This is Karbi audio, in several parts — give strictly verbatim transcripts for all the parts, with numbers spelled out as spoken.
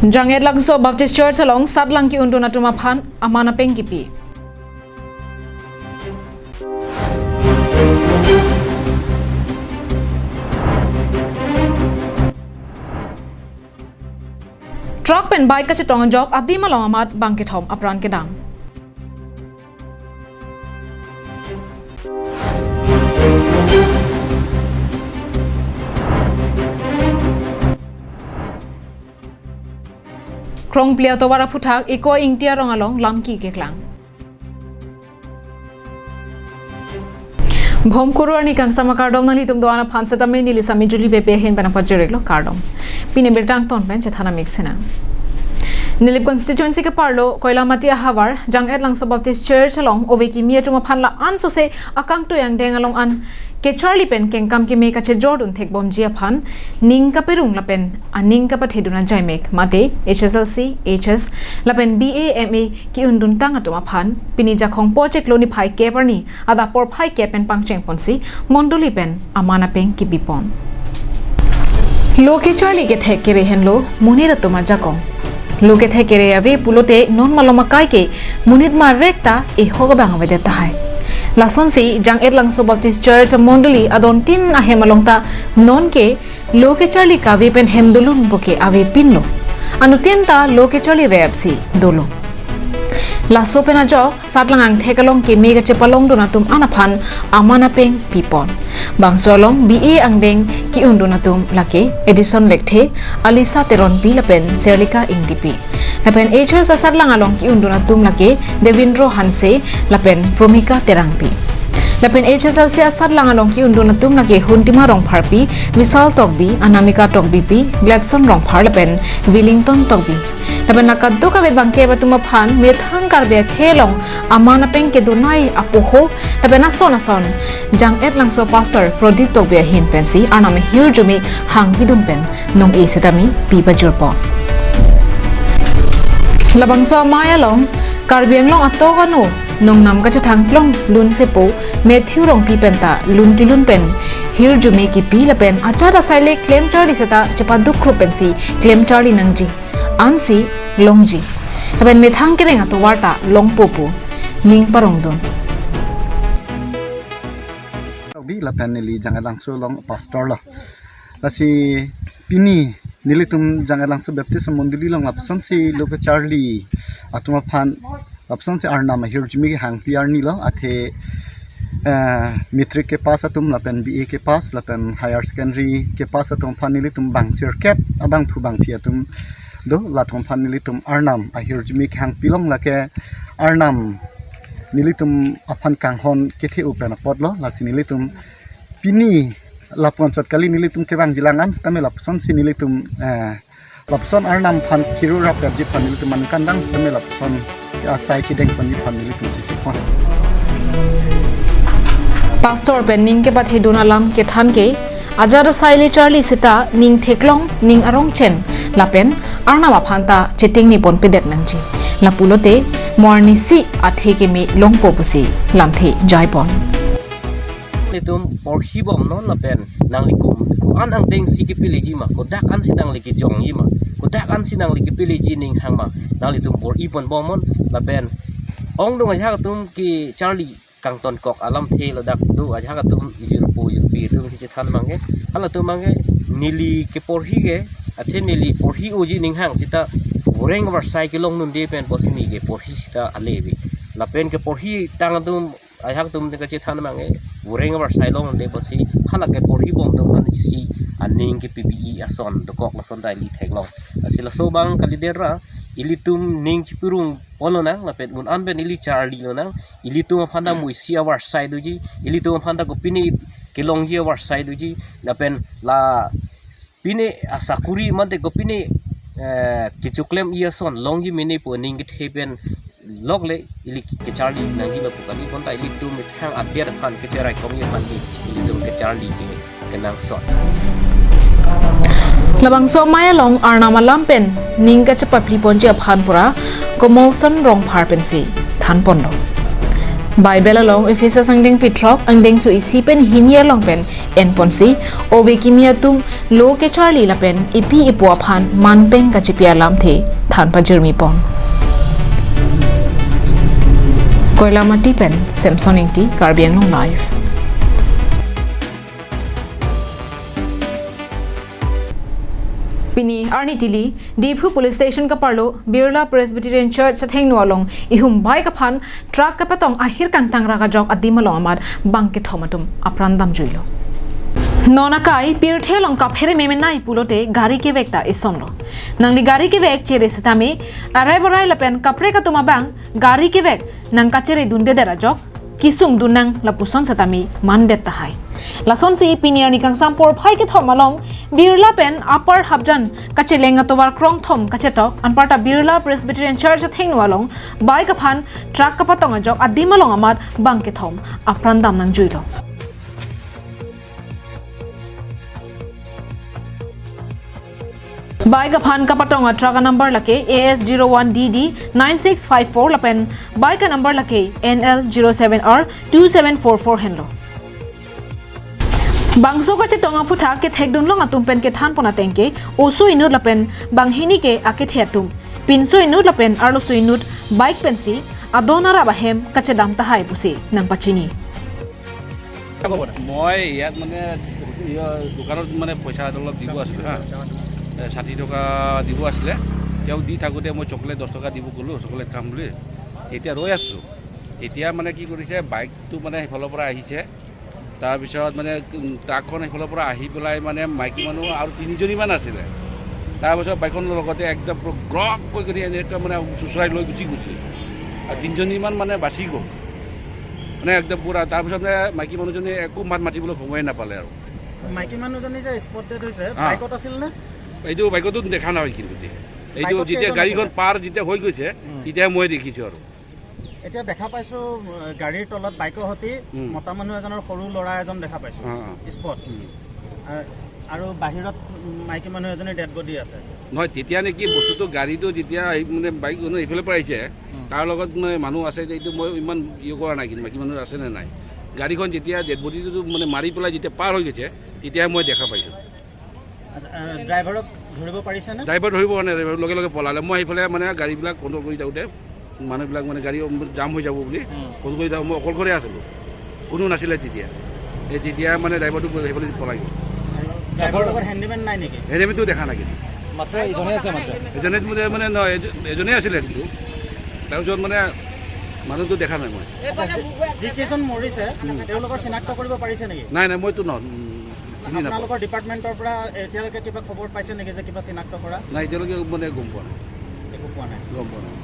Janget Langso Baptist Church along satlang ki-undun atum aphan aman apeng kipi. Truck pen bike kachetong ajok adim along amat bang kethom apran kedam. Krongpli atovar aphuthak Iko Ingti arong along lamki keklang. Bhomkuru arni kangsam akardom, nanglitum do-an aphan setame neli Sami Julie Bey pen pajirlo kardom. Pini birta angton pen chethan amik sinang. Nilip constituency keparlo Koilamati ahavar Janget Langso Baptist Church along ove kimi atum aphan la-an sose akangtui angdeng along an kecharli pen kengkam keme kachejordun thekbomji aphan ning kaperung lapen aning kapathedun ajaimek mate H S L C, H S lapen B A, M A ki-unduntang atum aphan pini Jakhong po chiklo niphai kep arni adap porphai kep pen pangchengponsi mondoli pen aman apeng kipipon. Lo kecharli kethek kere henlo monit atum ajakong. Lo kethek kere ave pulote non malom akai ke monit marek ta ehok abang avedet tahai. Lasonsi Janget Langso Baptist Church mondoli adontin ahem along ta nonke lo kecharli kave pen hem dolun boke avepinlo. Anuttin ta lo kecharli repsi dolo. Laso pen ajok satlang angthek along keme kachepalongdun atum an aphan aman apeng pipon. Bangso along B A angdeng ki-undun atum lake Edison Lekthe, Alisa Teronpi lapen Serlika Ingtipi. Lapen H S asatlang along ki-undun atum lake Devendro Hanse lapen Promika Terangpi. Lapen H S L C asatlang along ki-undun atum lake Huntima Rongpharpi, Vishal Tokbi, Anamika Tokbipi, Gladson Rongphar lapen Willington Tokbi. Lapen la kadokave bangkep atum aphan methang Karbi akhei along aman apeng kedunai apoho lapen ason ason Janget Langso Pastor Prodip Tokbi ahin pensi Arnam ahirjume hangpidun pen nong-e setame pi pajirpo. Labangso amei along Karbi Anglong atok ano nongnam kachethang plong lunsepo Matthew Rongpi penta lun kelun pen hirjume kipi lapen ajat asai le klemcharli seta chepaduk krup pensi klemcharli nangji. Ansi longji. Lapen methang kereng atovar ta longpo pu ning parongdun. Bi lapen neli Janget Langso along pastor lo. Lasi pini nelitum Janget Langso Baptist mondoli along lapusonsi lo kecharli atum aphan lapusonsi Arnam ahirjume kehangpi arni lo, athe, eh, matric kepass atum lapen B A kepass lapen higher secondary kepass atum aphan nelitum bang sirkep abangphu bangphi atum do, latum aphan nelitum Arnam ahirjume kehangpi long, lake Arnam nelitum aphan kanghon kethe-o pen apotlo. Lasi nelitum pini lapu-an chot kali nelitum kevangji lang an setame lapusonsi nelitum, eh, lapuson Arnam aphan kiru rap-ji aphan nelitum man kandang setame lapuson asai kedengponji aphan nelitum chesikpon. Pastor pen ning kepathedun alam kethan ke ajat asai le charli seta ning theklong ning arong chen lapen Arnam aphan ta chetingni ponpedet nangji. Lapulote mo arnisi athe keme longpo pusi lamthe jaipon. Nelitum porhi bomnon lapen nanglitum ko-an angdengsi kepiliji ma, kodak ansi nangli kejongji ma, kodak ansi nangli kepiliji ning hang ma, nanglitum porhi pon bomnon lapen ongdung ajahak atum kecharli kangtonkok alamthe ladak do, ajahak atum ijirpo ijirpi atum kechethan abangke, halatum abangke neli keporhi ke, athe neli porhi-oji ning hang seta voreng varsai kelongdunde pen pusi neli keporhi seta ale bi. Lapen keporhi tang atum ajahak atum kachethan abangke voreng varsai longdunde pusi hala keporhi bom atum aphan isi aning kepipi ason dokok lason ta ili theklong. Lasi laso abang kalidet ra ilitum ning chipirung ponlonang lapen un-an pen ili charlilonang, ilitum aphan ta mo isi avarsai doji, ilitum aphan ta kopine kelongji avarsai doji, lapen la pine asakuri mate kopine, eh, kechoklem-i ason longji mene pu aning kethe pen lokle ili kecharli nangji lapu kali, bonta ilitum methang adet aphan kecherai komji aphan ke ilitum kecharli ke kenangsot. Labangso amei along Arnam alam pen ning kachepapli ponji aphan pura Komolson Rongphar pensi thanponlo. Bible along Ephesus angdengpi throk angdengso isi pen hini along pen enponsi, ove kimi atum lo kecharli lapen epi epo aphan manpeng kachipi alamthe than pajirmipon. Koilamati pen Samson Ingti, Karbi Anglong Live. Pini arni tili, Diphu Police Station kaparlo, Birla Presbyterian Church athengno along ihum bike aphan truck kepatong ahir kangtang rak ajok adim along amat bang kethom atum apran damjuilo. Non akai pirthe along kaphere memenai pulote gari kevek ta isonlo. Nangli gari kevek chere sitame, arai barai lapen kaprek atum abang gari kevek nangkachere dundedet ajok kisung dunnang lapuson setame mandet tahai. Lasonsi pini arni kangsam porphai kethom along Birla pen Upper Hapjan kacheleng atovar krongthom kachetok anparta Birla Presbyterian Church athengno along bike aphan truck kapatong ajok adim along amat bang kethom apran dam nangjuilo. Bike aphan kapatong a truck a number lake A S zero one D D nine six five four lapen bike a number lake N L zero seven R two seven four four henlo. Bangso kachetong aphuthak kethekdunlong atum pen kethanpon atengke oso inut lapen banghini ke akethe atum, pinso inut lapen arloso inut bike pensi adon arap ahem kachedam tahai pusi nangpachini. মই ইয়াত মানে, ইয়া, দোকানত মানে পইচা অলপ দিব আছিলে হা। এ, ষাঠি টকা দিব আছিলে। তেওঁক দি থাকোঁতে মই চকলেট দহ টকা দিব গ'লোঁ, চকলেট খাম বুলি। এতিয়া ৰৈ আছোঁ। তেতিয়া মানে কি কৰিছে, বাইকটো মানে সেইফালৰ পৰা আহিছে। তাৰপিছত মানে, উম, ট্ৰাকখন সেইফালৰ পৰা আহি পেলাই মানে মাইকী মানুহ আৰু তিনিজনীমান আছিলে। তাৰপিছত বাইকখনৰ লগতে একদম পুৰা গ্ৰক কৈ কৰি এনেকৈ মানে চুচৰাই লৈ গুচি গৈছে। আৰু তিনিজনীমান মানে বাচি গ'ল। মানে একদম পুৰা, তাৰপিছত মানে মাইকী মানুহজনী একো মাত মাতিবলৈ সময়ে নাপালে আৰু। মাইকী মানুহজনী যে স্পট ডেড হৈছে, হা। বাইকত আছিল নে? এইটো বাইকতো দেখা নাই কিন্তু দেই। এইটো বাইকত যেতিয়া কেইজন গাড়ীখন আছিলে? পাৰ যেতিয়া হৈ গৈছে, উম। তেতিয়া মই দেখিছোঁ আৰু। এতিয়া দেখা পাইছোঁ, আহ, গাড়ীৰ তলত বাইকৰ সৈতে উম। মতা মানুহ এজনৰ সৰু ল'ৰা এজন দেখা পাইছোঁ, অ, অ। স্পট। উম। আহ, আৰু বাহিৰত, উম, মাইকী মানুহ এজনীৰ ডেড বডি আছে। নহয়, তেতিয়া নেকি বস্তুটো, গাড়ীটো যেতিয়া আহি, মানে, বাইক, মানে, এইফালৰ পৰা আহিছে, উম। তাৰ লগত, মানে, মানুহ আছে, এইটো মই ইমান ইয়ে কৰা নাই, কিন্তু মাইকী মানুহ আছে নে নাই। গাড়ীখন যেতিয়া ডেড বডিটো, মানে, মাৰি পেলাই যেতিয়া পাৰ হৈ গৈছে, তেতিয়াহে মই দেখা পাইছোঁ। আচ্ছা, আহ, ড্ৰাইভাৰক ধৰিব পাৰিছেনে? ড্ৰাইভাৰ ধৰিব পৰা নাই, ড্ৰাইভাৰ লগে লগে পলালে। মই সেইফালে, মানে, গাড়ীবিলাক কণ্ট্ৰল কৰি থাকোঁতে মানুহবিলাক, মানে, গাড়ী জাম হৈ যাব বুলি উম। ফোন কৰি থাকোঁ। মই অকলশৰে আছিলোঁ, কোনো নাছিলে তেতিয়া। এই তেতিয়া, মানে, ড্ৰাইভাৰটো সেইফালে পলাই গ'ল। ড্ৰাইভাৰৰ লগত হেণ্ডিমেন নাই নেকি? হেণ্ডিমেনটো দেখা নাই কিন্তু। মাত্ৰ এজনে আছে মাত্ৰ? এজনে, মানে, মানে, নহয়, এজ-, এজনেই আছিলে কিন্তু। তাৰপিছত, মানে, মানুহটো দেখা নাই মই। আচ্ছা, যিকেইজন মৰিছে, উম। তেওঁলোকৰ চিনাক্ত কৰিব পাৰিছে নেকি? নাই, নাই, মইতো ন-, উম, চিনি নাপাওঁ। আপোনালোকৰ ডিপাৰ্টমেণ্টৰ পৰা এতিয়ালৈকে কিবা খবৰ পাইছে নেকি যে কিবা চিনাক্ত কৰা? নাই, এতিয়ালৈকে, মানে, গম পোৱা নাই। একো পোৱা নাই। গম পোৱা নাই।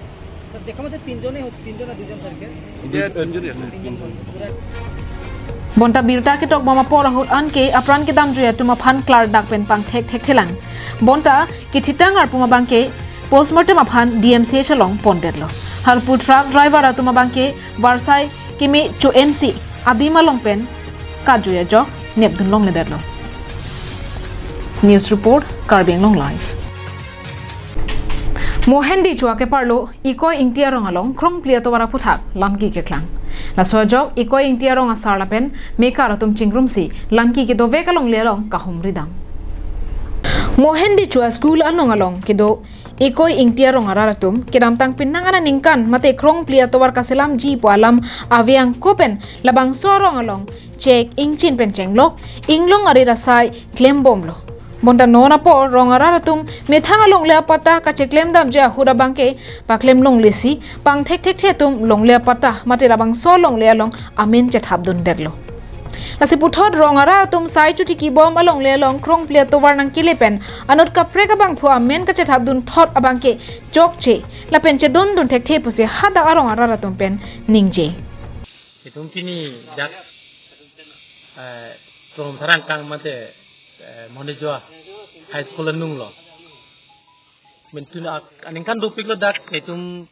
স্যাৰ, দেখা মতে তিনজনেই হৈছে, তিনজন না দুজন স্যাৰকে? এতিয়া তিনজনেই আছে। তিনজন হৈছে। পুৰা Bonta birta ketok bom apor ahut anke apran kedamjui atum aphan klardak pen pangthek thekthelang. Bonta kethitang arpum abangke postmortem aphan D M C H along pondetlo. Harpu truck driver atum abangke varsai keme cho-ensi adim along pen kajui ajok nepdun longledetlo. News report, Karbi Anglong Live. Mohen Dechua keparlo Ikoi Ingti arong along krongpli atovar aphuthak lamki keklang. Laso ajok Ikoi Ingti arong asar lapen mekar atum chingrumsi lamki kedovek alongle along kahumri dam. Mohen Dechua school anong along kedo Ikoi Ingti arong arat atum kedamtang penang aningkan mate krongpli atovar kaselamji pu alam ave angko pen labangso arong along chek ingchin pen chenglok inglong arit asai klembomlo. Bonta non apor rong arat atum methang alongle apatta kacheklem damji ahut abangke paklem longlesi pangthek thekthe atum longle apatta mate labangso alongle along amen chethapdundetlo. Lasi puthot rong arat atum sai chotiki bom alongle along krongpli atovar nangkele pen anut kaprek abangphu amen kachethapdun thot abangke chokche lapen chedondun thekthe pusi hadak arong arat atum pen ningje. Itum pini dak, eh, Trongthar angkang mate, eh, Mohen Dechua High School anunglo. Mintun ak-, aningkan dopiklo dak itum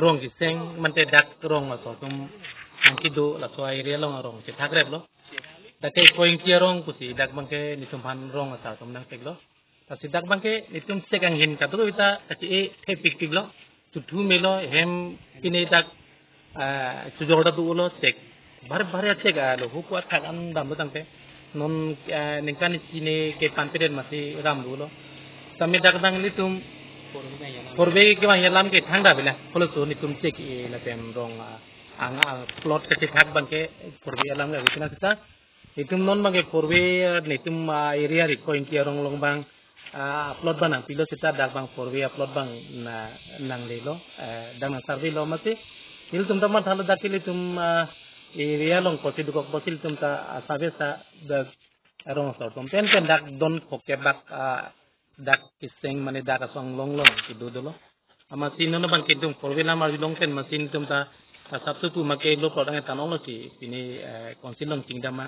rong kiseng mate dak rong aso atum angki do laso area along arong chethak replo. Dak ke Ikoi Ingti arong pusi dak abangke nitum aphan rong asar atum nangteklo. Lasi dak abangke nitum chek anghin kadokave ta kachi-e thepikpiklo. Chuthu melo hem pine dak ah, chojor ta dolo check. Bhar bhar check alo, huku athak an damlo tangte. Non, ah, ningkan isi ne kepan pedet masi damlo. Tame dak dang ilitum four way kevang alam ke thangta bila. Halaso nelitum check-e lapen rong, ah, ang, ah, plot kachethak abangke four way alam ke wikina sita. Ilitum non abangke four way, ah, nelitum, ah, area Riko Ingti arong along abang, ah, plot abang nangpilo sita dak abang four way plot abang na, nanglelo, eh, dak nang survey lo masi. Ilitum ta mathalo dak ilitum, ah, area along kosi dokok pusi ilitum ta, ah, survey sa dak rong asor atum pen pen dak don kokebak, ah, dak keseng mane dak asong long long kedo dolo. Amatsi non abangke ilitum four way alam arjulong pen masi nelitum ta asap supu make lo plot angtan onglo si pini, eh, council along chingdam ma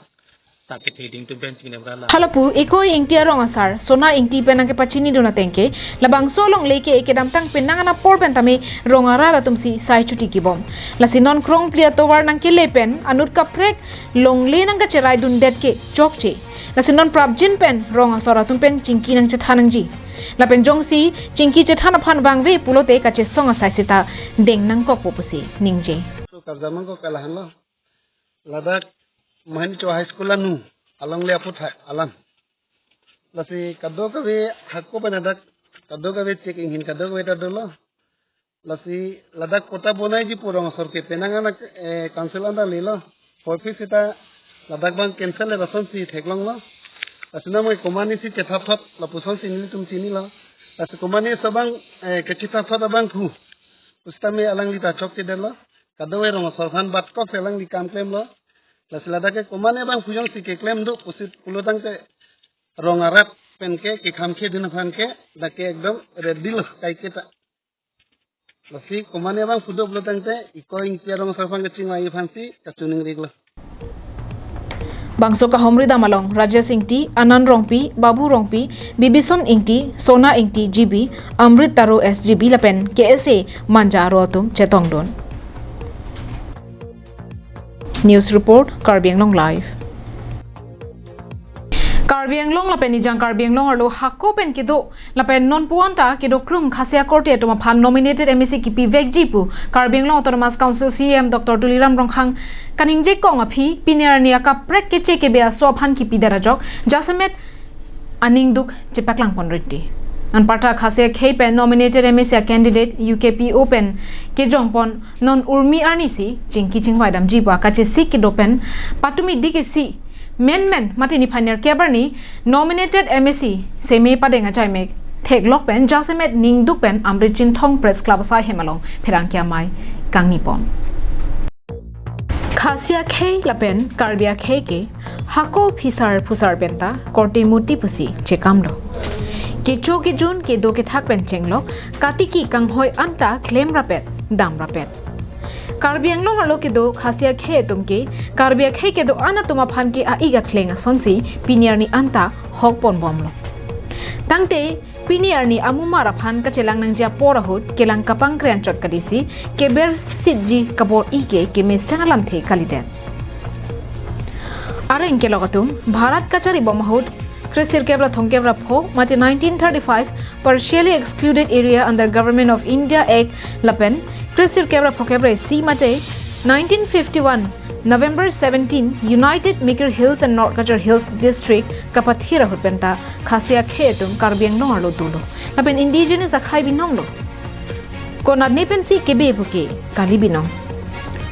ta kethe ding tum pen chingdam rala. Halapu Riko Ingti arong asar Sona Ingti pen nangkepachinidun ateng ke labangso alongle ke ekedamtang penang an apor pen tame rong arat atum si sai chuti kibom. Lasi non krongphli atovar nangkele pen anut kaprek longle nangkacheraidundet ke chokche. Lasi non prapjin pen rong asor atum pen chingki nangchethan nangji. Lapen jongsi chingki chethan aphan vangve pulote kachesong asai sita deng nangkokpo pusi ningje. So, karjamang ko kalahan lo. Ladak Mahani Cho High School anu alongle aphuthak alam. Lasi kadokave hako pen ladak kadokave check inghin kadokave ta dolo. Lasi ladak patta bonaiji pu rong asor ke penang an, eh, council an ta lelo. Forfeit sita ladak abang cancel le lasonsi theklonglo. Lasi namai komane si chethapthap lapusonsi nelitum chinilo. Lasi komane so abang, eh, kachethapthap abangphu pusitame alangli ta chokchedetlo. Kadokave rong asor aphan bat kok si alangli kam klemlo. Lasi ladak ke komane abangphu jongsi keklem do pusi pulo tangte rong arat pen ke kekham khedun aphan ke dak ke ekdom ready lo kaiketa. Lasi komane abangphu do pulo tangte Riko Ingti arong asar aphan kachingvai aphansi kachiningri lo. Bangso kahumri dam along Rajesh Ingti, Anand Rongpi, Babu Rongpi, Bibison Ingti, Sona Ingti G B, Amrit Taro S G B lapen K S A Manja aro atum chetongdun. News report, Karbi Anglong Live. Karbi Anglong lapen Nijang Karbi Anglong arlo hako pen kedo lapen non puan ta kedo krung Khasia Korte atum aphan nominated M A C kipivekji pu Karbi Anglong Autonomous Council C E M Doctor Tuliram Ronghang kaningje kong aphi pini arni akaprek keche kebe aso aphan kipidet ajok jasemet aning duk chepaklang ponriti. Anparta Khasia Khei pen nominated M A C candidate U K P O pen kejong pon non urmi arni si chingki chingvai damji pu kachesik kedo pen patumi dik isi menmen mati niphai nerkep arni nominated M A C seme padeng ajai mek theklok pen jasemet ning duk pen Amrit Chinthong Press Club asai hem along pherangke amei kangni pon. Khasia Khei lapen Karbi akhei ke hako phisar phusar penta korte murti pusi chekam do. Kecho kejun kedo kethak pen chenglok katiki kanghoi anta klem rapet dam rapet. Karbi Anglong arlo kedo Khasia Khei atum ke Karbi akhei kedo an atum aphan ke a-ik akleng asonsi pini arni anta hok pon bomlo. Tangte pini arni amumar aphan kachelang nangji apor ahut kelang kapangkre anchot kadisi keber sitji kabor-i ke kemesen alamthe kalidet. Areng kelok atum, Bharat kachari bom ahut kre sirkep ra thomkep ra pho mate nineteen thirty-five Partially Excluded Area under Government of India Act lapen kre sirkep ra phokep ra isi mate nineteen fifty-one November seventeen United Mikir Hills and North Cachar Hills District kapathir ahut penta Khasia Khei atum Karbi Anglong arlo dolo lapen indigenous akhei binong lo. Konat ne pensi kebe puke kali binong.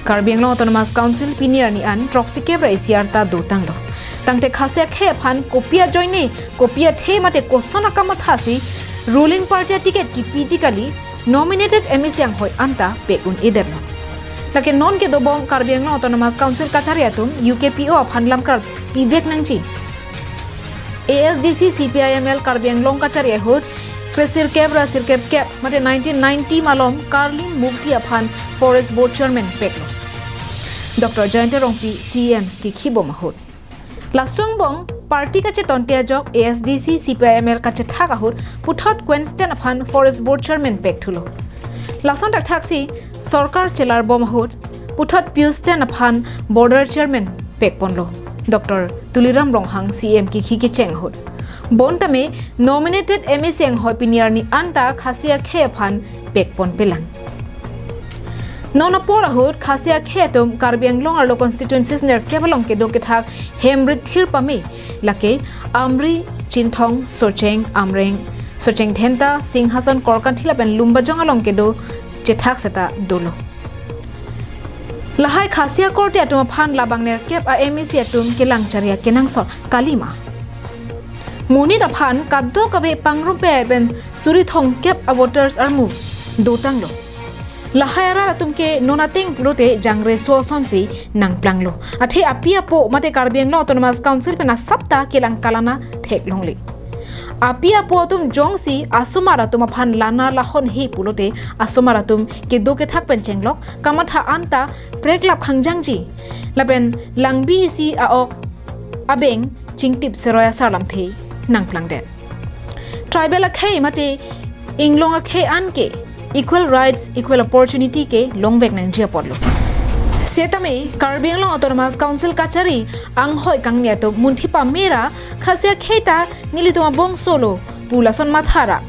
Karbi Anglong Autonomous Council pini arni an throksi kep ra isi arta dotanglo. Tangte Khasia Khei aphan kopi ajoine, kopi athe mate koson akam athasi ruling party aticket kipiji kali nominated M A C anghoi anta pek un-edetlo. Lake non kedobom Karbi Anglong Autonomous Council kachari atum U K P O aphan lamkar pivek nangji. A S D C C P I M L Karbi Anglong kachari ahut kre sirkep ra sirkep kep mate nineteen ninety malom Karli Mukti aphan Forest Board Chairman peklo. Doctor Jayanta Rongpi C E M kikhi bom ahut. Laso angbong party kachetonte ajok A S D C C P I M L kachethak ahut puthot Quensten aphan Forest Board Chairman pekthulo. Lason thakthak si sorkar chelar bom ahut puthot Pius Ten aphan Border Chairman pekponlo. Doctor Tuliram Ronghang C E M kikhi kecheng ahut. Bonta me nominated M A C anghoi pini arni anta Khasia Khei aphan pekpon pelang. Non apor ahut Khasi akhei atum Karbi Anglong arlo constituencies nerkep along kedo kethak hem rit thir pame, lake Amri, Chinthong, Socheng, Amreng, Socheng Dhenta, Singhason, Korkanthi lapen Lumbajong along kedo chethak seta dolo. Lahai Khasi akorte atum aphan labang nerkep a M A C atum kelang chari akenangsot kalima. Monit aphan kadokave pangrumpet pen suri thomkep a voters armu dotanglo. Lahai arat atum ke non ateng pulote jangre so asonsi nangplanglo. Athe api apo mate Karbi Anglong Autonomous Council pen asapta kelang kalana theklongle. Api apo atum jongsi asomar atum aphan lana lahon he pulote asomar atum kedo kethak pen chenglok, kamatha anta preklap khangjangji lapen langbi isi a-ok abeng chingtip seroi asar lamthe nangplangdet. Tribal akhei mate inglong akhei an ke equal rights, equal opportunity ke longvek nangji apotlo. Setame Karbi Anglong Autonomous Council kachari anghoi kangni atum munthi pamera Khasi akhei ta nelitum abongso lo pu lason mathara.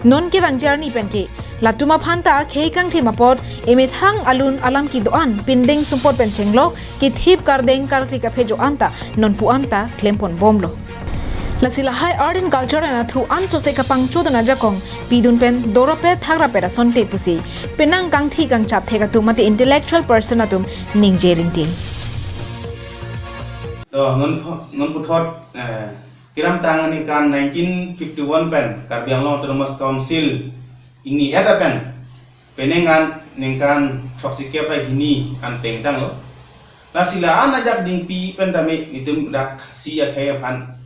Non kevangji arni penke latum aphan ta khei kangthim apot emethang alun alam kedo-an pindeng sumpot pen chenglok kethip kardeng karkli kaphejo anta nonpu anta klempon bomlo. Lasi lahai art and culture anathu ansose kapangchodun ajakong pidun pen doropet thakrapet asonte pusi penang kangthi kangchap thek atum mate intellectual person atum ningje ringting. To non pho- non puthot eh, kedamtang aningkan nineteen fifty-one pen Karbi Anglong Autonomous Council ingni-et pen penang an ningkan throksi kep ra hini an pengtanglo. Lasi la-an ajak dingpi pen tame nelitum dak Khasi akhei aphan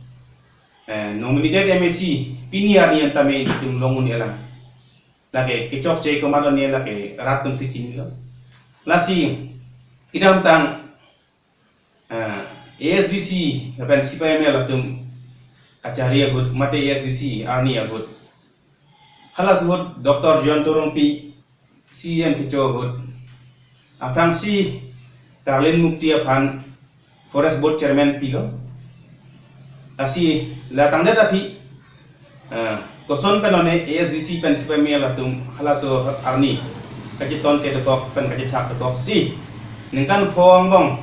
eh, nominated M A C pini arni an tame nelitum long un-elang. Lake kechokche komatlo ne lake rat atumsi chinilo. Lasi kedamtang eh, A S D C lapen C P I M L atum kachari ahut mate A S D C arni ahut. Halaso ahut Doctor Jayanta Rongpi C E M kecho ahut aphrangsi Karlin Mukti aphan Forest Board Chairman pilo. Lasi la tangdet aphi eh, koson pen one A S D C pen C P I M L atum halaso arni kacheton kedokok pen kachethak dokok si ningkan pho angbong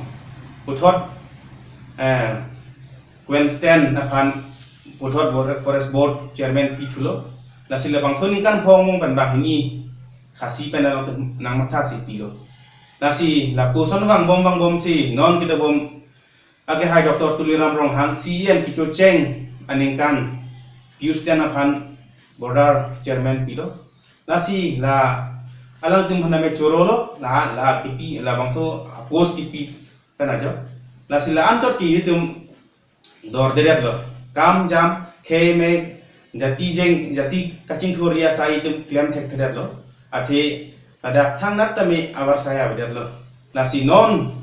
puthot eh, Quensten aphan puthot Bor- Forest Board Chairman pithulo. Lasi labangso ningkan pho angbong pen banghini Khasi pen alangtum nangmathasi pilo. Lasi lapuson vangbom vangbomsi non kedobom akehai Doctor Tuliram Ronghang C E M kechocheng aningkan Pius Ten aphan border chairman pilo. Lasi la alangtum aphan tame chorolo, la la kipi labangso post kipi pen ajo. Lasi la anchot ke itum dordedetlo. Kam jam khei me jati jeng jati kachingthur ri asai itum klem thekthedetlo. Athe ladak thangnat tame avarsai avedetlo. Lasi non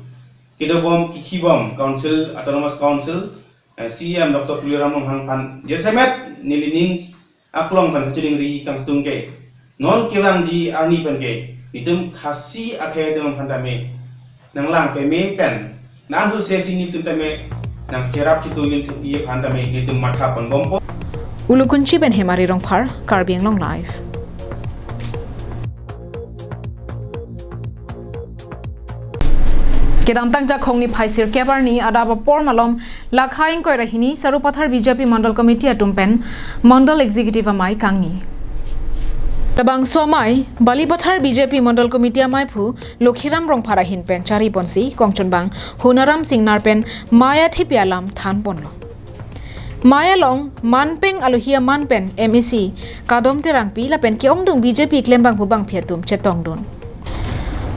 kedobom kikhibom council, autonomous council eh, C E M Doctor Tuliram Ronghang aphan jasemet nelining aklong pen kachingri kangtung ke non kevangji arni pen ke nelitum Khasi akhei atum aphan tame nanglang peme pen nang suse si nelitum tame nangcherap chituyun thekji aphan tame nelitum matha ponbompo. Ulukunchi pen Hemari Rongphar, Karbi Anglong Live. Kedamtang Jakhong niphai sirkep arni adap apor malom Lakha ingkoi ra hini Sarupathar B J P Mandal Committee atum pen Mandal Executive amei kangni. Labangso amei Balipathar B J P Mandal Committee ameiphu Lokhiram Rongphar ahin pen chari ponsi kongchunbang Honaram Singnar pen mei athepi alam than ponlo. Mei along manpeng alohi aman pen M A C Kadom Terangpi lapen ke-ongdung B J P klembangphu bangphi atum chetongdun.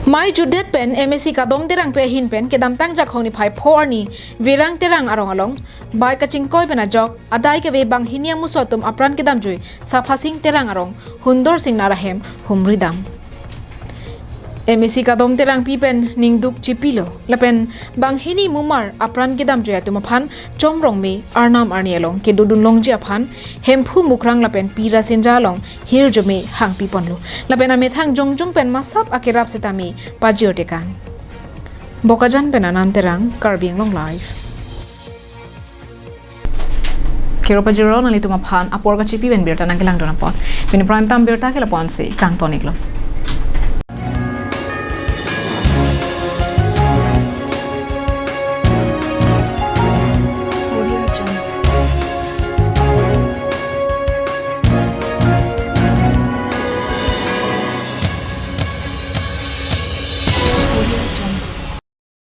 Mei jutdet pen M A C Kadom Terangpi ahin pen kedamtang Jakhong niphai pho arni Virang Terang arong along bike kachingkoi pen ajok adai kave banghini amuso atum apran kedamjui Saphasing Terang arong Hundor Singnar ahem humridam. M A C Kadom Terangpi pen ningduk chipilo lapen banghini mumar apran kedamjui atum aphan Chomrong me Arnam arni along kedodun longji aphan Hemphu Mukrang lapen Pi Rasinja along hirjume hangpi ponlo. Lapen amethang jongjung pen masap akerap setame pajir tekan. Bokajan pen Anand Terang, Karbi Anglong Live. Kero pajirlo nanglitum aphan apor kachipi pen birta nangkelangdun apot. Pini prime time birta ke lapu-ansi kangton-iklo.